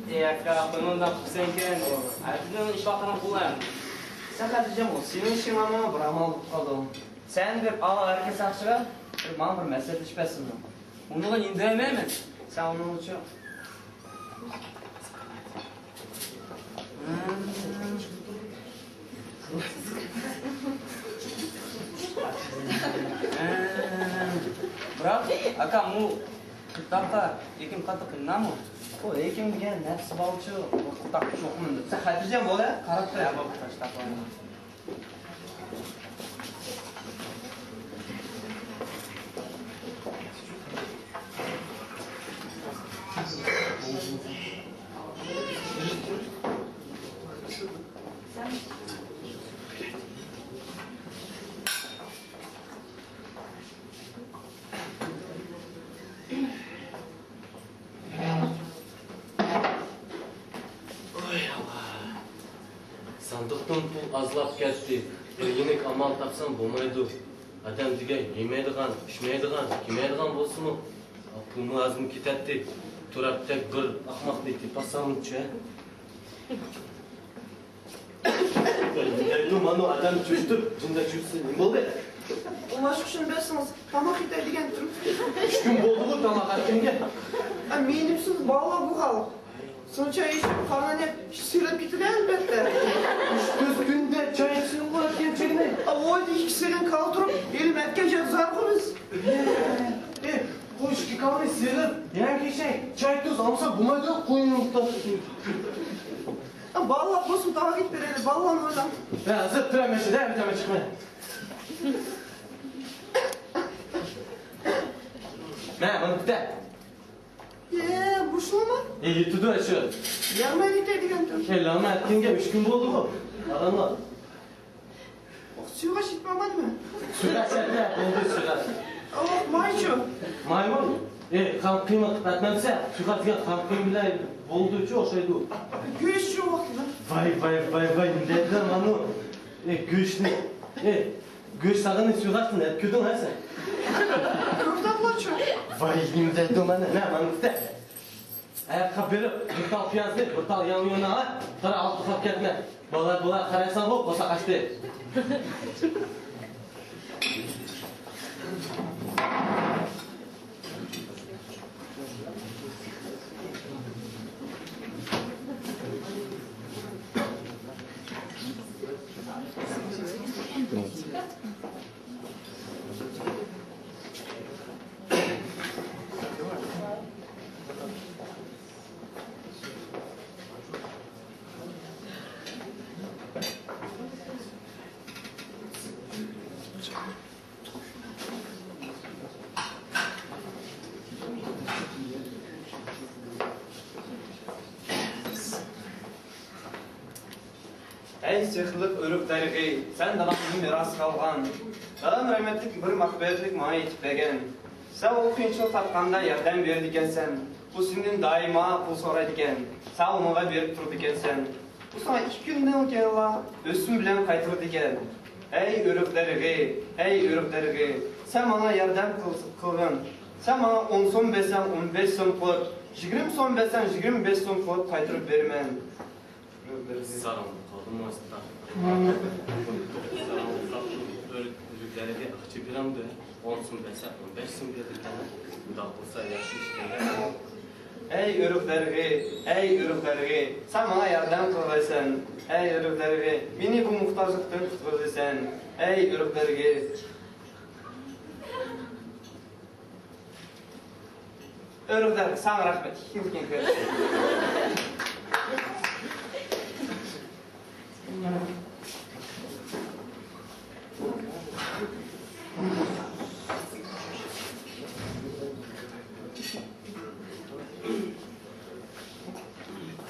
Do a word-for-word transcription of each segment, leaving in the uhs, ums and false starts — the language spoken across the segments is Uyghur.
ئەي ئاكا، قويماڭدا قىپسەنكەن. ئەتىدىن ئىش ۋاقتىنىڭ قۇلى. سەن خاتىرجەم بول، سېنىڭ ئىشىڭ ماڭا بىر ئامال بولۇپ قالدى. سەن بىر ئاۋۇ ھەرىكەت ساقچىغا بىر ماڭا بىر مەسلىھەتلىشىپ بەرسىنمۇ؟ ئۇنىڭغا ئىندىرەلمەيمەن. سەن ئۇنىڭغىچۇ؟ بىراق، ئاكا، بۇ قىلتاققا ھېكىم قاتتىق قىينامۇ؟ ئۇ ھېكىم دېگەن نەپسى بالىچۇ، قىلتاق چوقۇم. سەن خاتىرجەم بول، ھە؟ قاراپ تۇر، ھە؟ بولدى، تاشلاپ قويايلى. ۋاي ئاللا. ساندۇقتىن پۇل ئازلاپ كەتتى. بىر يېنىك ئامال تاپسام بولمايدۇ. ئادەم دېگەن يېمەيدىغان، ئىچمەيدىغان، كىيمەيدىغان بولسىمۇ، پۇلمۇ ئازمۇ كېتەتتى. تۇرابتەك بىر ئاخماقنى تېپەلسەمچۇ؟ دەيدۇ، مانا ئادەم چۆچۈتۈپ، جىندەك چۆچۈتسە نېمە بولدى؟ ئۇلاشقا شۇنى بەرسىڭىز، تاماق يېتەي دېگەنتىم. ئۈچ كۈن بولدىغۇ تاماق ئەتكەنگە. ئە، مېنىمسىز بالىلار بۇ خەلق. سۇنچە ئىچىپ، قارنىنى سېلىپ كېتىدۇ ئەلبەتتە. ئۈچ تۆت كۈندە چاي ئىچسىڭىز بولىدىكەن چاينى. ئا، ئويدا ئىككى سېلىن كالا تۇرۇپ، ئېلىپ ئەتكەن چاي زار قىلىمىز. ئە، ئە، قوش ئىككى كالىنى سېلىپ، يەنە كېچەي چاي تۇز ئالمىسا بولمايدۇ، قويۇڭ. بالىلار بولسۇن، تاماق يېتىپ بېرەيلى، بالىلارنى ئويلاپ. ھە، ھازىر تۇرۇۋەر مەن شۇ يەردە، ھەممە تاماق چىقىمەن. مە، مانا بىتە. ئە، بۇ شۇمۇ؟ ئە، يېتىدۇ شۇ. يەرمەن يېتەي دېگەنتىم. ئە، لەڭمە ئەتكەنگە ئۈچ كۈن بولدىغۇ. ئاداملار. سۇيغاچ يېتىپ بارمىدىمۇ؟ سۇيغاچ يەتتى، بولدى سۇيغاچ. ئوق، مايچۇ؟ مايمۇ؟ ئە، خام قىيما قىلىپ ئەتمەمسە، سۇيغاچ دېگەن خام قىيما بىلەن بولدىچۇ، ئوخشايدۇ. گۆشچۇ ۋاقتىدا؟ ۋاي، ۋاي، ۋاي، ۋاي، نېمە دەيدىغان مانا؟ ئە، گۆشنى، ئە، گۆش ساغىنى سۇيغاچتىن ئەتكۈردۈڭ ھە سەن؟ كۆكتاتلارچۇ؟ ۋاي، نېمە دەيدۇ مانا؟ مە، مانا كۈتە. ئاياققا بېرىپ، بىر تال پىيازنى، بىر تال ياڭيۇنى ئال، قارا ئالتۇن خاپ كەتمە. بالىلار، بالىلار قارايساڭغۇ، قورساق ئاچتى. ئەي سېخىللىق ئۆرۈق دەرىخى، سەن دادامدىن مىراس قالغان. دادام رەھمەتلىك بىر مەغپىرەتلىك ماڭا ئېيتىپ بەرگەن. سەن ئۇ قىيىنچىلىق تارتقاندا ياردەم بېرىدىكەنسەن. ئۇ سېنىڭدىن دائىما پۇل سورايدىكەن. سەن ئۇنىڭغا بېرىپ تۇرىدىكەنسەن. ئۇ ساڭا ئىككى كۈندىن كېيىنلا ھۆسن بىلەن قايتۇرىدىكەن. ئەي ئۆرۈق دەرىخى، ئەي ئۆرۈق دەرىخى، سەن ماڭا ياردەم قىل-، قىلغىن. سەن ماڭا ئون سوم بەرسەڭ، ئون بەش سوم قىلىپ، يىگىرمە سوم بەرسەڭ، يىگىرمە بەش سوم قىلىپ قايتۇرۇپ بېرىمەن. ساراڭ قالدىمۇ ئاستا؟ ساراڭ ئۆرۈك دەرىخى ئاقچا بېرەمدۇ؟ ئون سوم بەرسە، ئون بەش سوم بېرىدىكەن. مۇنداق بولسا ياخشى ئىكەن. ئەي ئۆرۈق دەرىخى، ئەي ئۆرۈق دەرىخى، سەن ماڭا ياردەم قىلغايسەن. ئەي ئۆرۈق دەرىخى، مېنى بۇ موھتاجلىقتىن قۇتقۇزىسەن. ئەي ئۆرۈق دەرىخى. ئۆرۈق دەرىخى، ساڭا رەھمەت. ئىككىڭلىكىنى كۆرۈپ.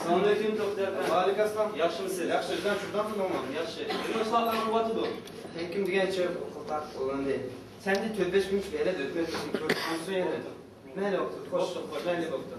ئەسسالامۇئەلەيكۇم، توختى ئاكا. ۋەئەلەيكۇم ئەسسالام. ياخشىمۇسىز؟ ياخشى، ئۆزۈڭ شۇنداقمۇ نورمال؟ ياخشى. نېمە ئىشلارنى قىلىۋاتىدۇ؟ ھېكىم دېگەنچە قىلتاق ئۇلاندى. سەن دە تۆت-بەش كۈن ئىچىدە ھەلەت ئۆتمەس ئۈچۈن كۆرۈشۈمىز يەنە. مەيلى، بوپتۇ. خوش، خوش، مەيلى، بوپتۇ.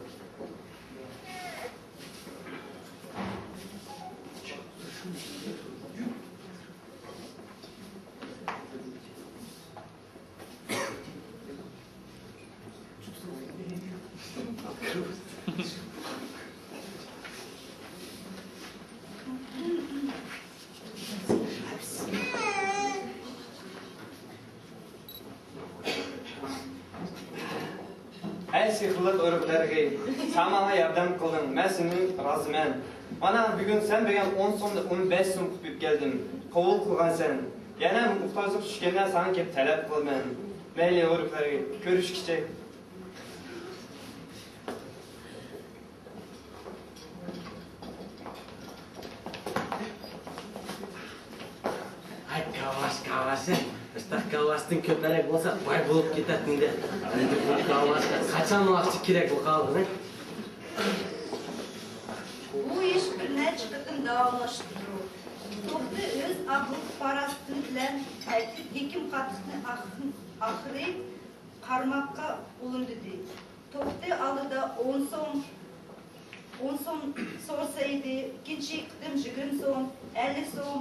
ئەي سېھىرلىق ئۆرۈكلەرگە، سەن ماڭا ياردەم قىلدىڭ، مەن سېنى رازىمەن. مانا بۈگۈن سەن بەرگەن ئون سومنى ئون بەش سوم قىلىپ يېتىپ كەلدىم. قوبۇل قىلغانسەن. يەنە موھتاجلىق چۈشكەندە ساڭا كېلىپ تەلەپ قىلىمەن. مەيلى ئۆرۈكلەرگە، كۆرۈشكىچە. ھەي كاۋاش، كاۋاش، ھەي. مۇشتاق كاۋاشتىن كۆپرەك بولسا باي بولۇپ كېتەتتىم دە. ئەمدى بۇ كاۋاشقا قاچان ۋاقتى كېرەك بۇ قالغىنى؟ بۇ ئىش بىر نەچچە قېتىم داۋاملاشتى. توختى ئۆز ئەقىل-پاراسىتى بىلەن ھېكىم قاتتىقنى ئاخ-، ئاخىرى قارماققا ئۇلىدى. توختى ئالدىدا ئون سوم، ئون سوم سورىسا ئىدى، ئىككىنچى قېتىم يىگىرمە سوم، ئەللىك سوم،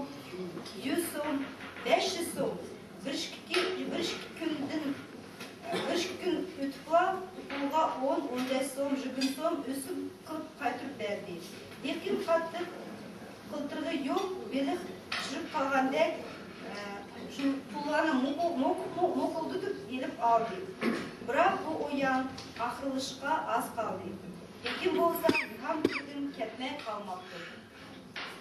يۈز سوم، بەش يۈز سوم. بىر ئىككى، بىر ئىككى كۈندىن، بىر ئىككى كۈن ئۆتۈپلا پۇلغا ئون، ئون بەش سوم، يىگىرمە سوم ئۆسۈم قىلىپ قايتۇرۇپ بەردى. ھېكىم قاتتىق قىلتىرىقى يوق، بېلىق چىرىپ قالغاندەك، ئە، شۇ پۇللارنى موقۇ-، موقۇ-، مو-، موقۇلدىتىپ ئېلىپ ئالدى. بىراق بۇ ئويۇن ئاخىرلىشىشقا ئاز قالدى. ھېكىم بولسا ئىلھام كۈلىدىن كەتمەي قالماپتۇ.